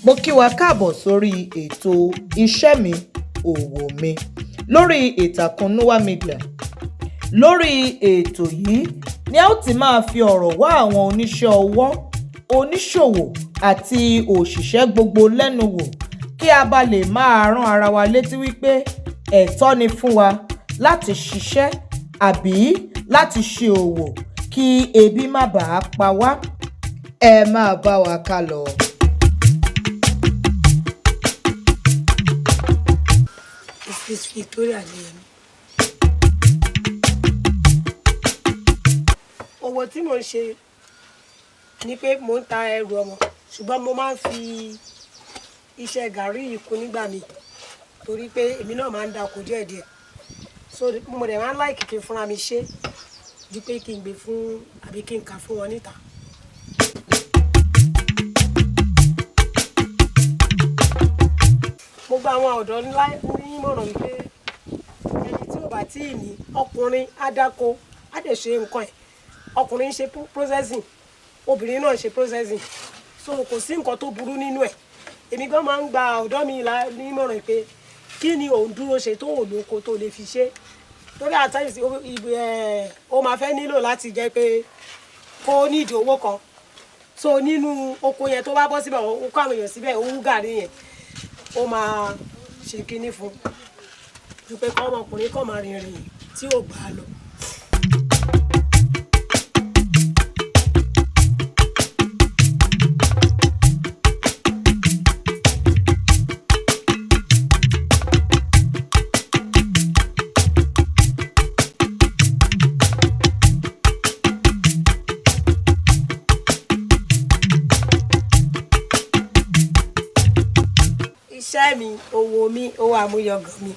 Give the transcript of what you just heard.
Mo kí wa káàbọ̀ sórí ètò Iṣẹ́ Mi, Òwò Mi lórí ìtàkùn Noah Media. Lórí ètò yìí ni a ó ti máa fi ọ̀rọ̀ wá àwọn oníṣẹ́ ọwọ́, oníṣòwò àti òṣìṣẹ́ gbogbo lẹ́nu wò kí a bá lè máa rán ara wa létí wípé ẹ̀tọ́ ni fún wa láti ṣiṣẹ́ àbí láti ṣe òwò kí ebi má bàa pa wá. Ẹ máa bá wa ká lọ. Mrs. Victoria Adeyemi. Òwò tí mò ń ṣe ni pé mò ń ta ẹrù ọmọ, ṣùgbọ́n mo máa ń fi iṣẹ́ gàrí yìí kún nígbà míì torí pé èmi náà máa ń dáko díẹ̀díẹ̀. So mo dẹ̀ máa ń like kí n fúnra mi ṣe ju pé kí n gbé fún àbí kí n kà fún wọn níta. Mo gba àwọn ọ̀dọ́ nímọ̀ràn wípé ẹni tí ò bá tíì ní, ọkùnrin á dáko, á dẹ̀ ṣe nǹkan ẹ̀. Ọkùnrin ń ṣe processing, obìnrin náà ń ṣe processing. So kò sí nǹkan tó burú nínú ẹ̀. Èmi gan máa ń gba ọ̀dọ́ mi nímọ̀ràn pé kí ni òun dúró ṣe tó ò lóko tó lè fi ṣe. Torí at times ó máa fẹ́ nílò láti jẹ́ pé kó need owó kan. So nínú oko yẹn tó bá bọ́ síbẹ̀, ó kó àwọn èèyàn síbẹ̀, ó wú gàrí yẹn, ó máa ṣe kíní fún un. Ju pé kọ́ ọmọkùnrin kọ́ máa rìnrìn tí ò bá lọ. Iṣẹ́ mi, òwò mi, ohun àmúyangàn mi.